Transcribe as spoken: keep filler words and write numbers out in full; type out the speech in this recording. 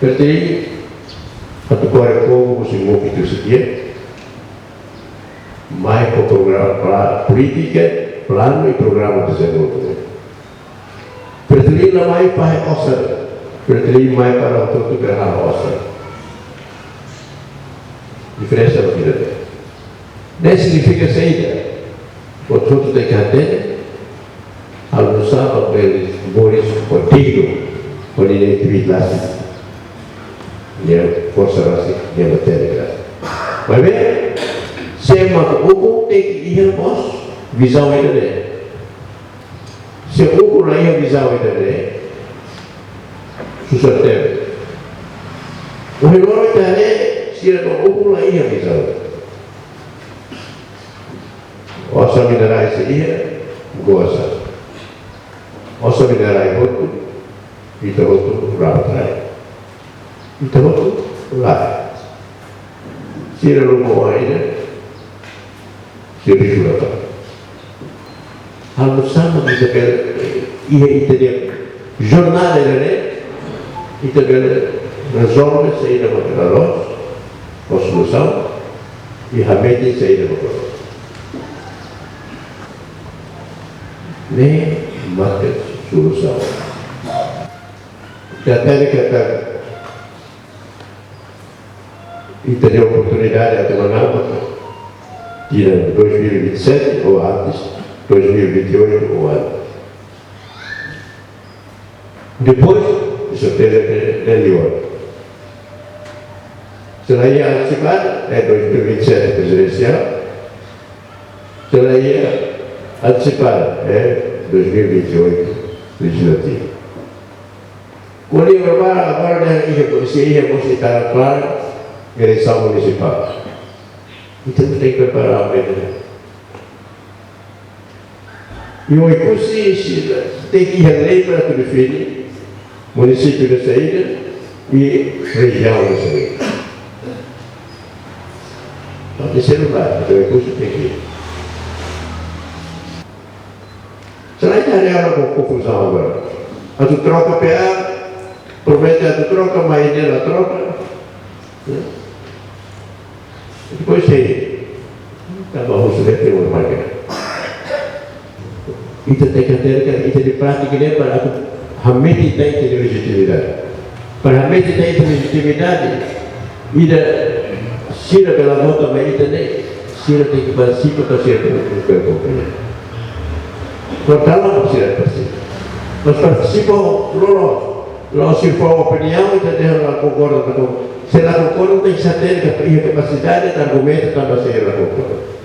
Berarti atu kore povu husi mukit husi di'ak, mai ho programa, pla-, polítika, planu i programa dezenvolvimentu. Fretilin la mai fahe osan, Fretilin mai para hotu-hotu bele halo osan. Diferensa la vida de. Ne'e signifika saida? Hotu-hotu tenke hatene, halo nu'usá para bele moris ho dignu, ho ninia atividade, ninia forsa rasik, ninia matéria rasik. Maibé, sé mak ukun tenke iha mós vizaun ida-ne'e. Se ukun la iha vizaun ida-ne'e, susar tebes. Ohin loron ita haree sira mak ukun la iha vizaun. Osan minerais sei iha, goza. Osan minerais hotu, ita hotu rawat rai. Ita hotu rai. Sira lubuk oan ida, sira jura ba. Halo nu'usá mak ita bele, iha ita-nia jornada ida-ne'e, ita bele rezolve saida mak la loos, ho solusaun, i hametin saida mak loos. Ne'e maka solusaun. Ita hatene katak ita-nia oportunidade atu manán tinan dois mil e vinte e sete ou antes, dois mil e vinte e oito ou antes. Depois, de certeza que é melhor. Se la iha antesipadu, é dois mil e vinte e sete prezidensiál. Se la iha antesipadu, é dois mil e vinte e oito lejislativu. Ko'alia ba, agora ne'e iha, se iha mós ita klaru, eleisaun munisipál. Entaun tenke prepara bem, né? I Oekusi, se, tenke iha lei para atu define munisípiu ida saida i rejiaun ida saida. Entaun, terseiro lugar, entaun, Oekusi tenke. Será que ita haree konfuzaun agora? Atu troka P A, promete atu troka, maibé la troka. Depois sei, tanba husu de'it, ita tenke hatene katak ita-nia prátika ne'e para atu hametin tan ita-nia lejitimidade. Para hametin tan ita-nia lejitimidade, ita, sira bele vota mai ita ne'e, sira tenke partisipa, para sira tenke akompaña. Portantu, sira partisipa. Mas partisipa loloos, la'ós sira fó opiniaun, ita dehan la konkorda, la kon-, se la konkorda, tenke hatene katak iha kapasidade argumenta tanba sira la konkorda.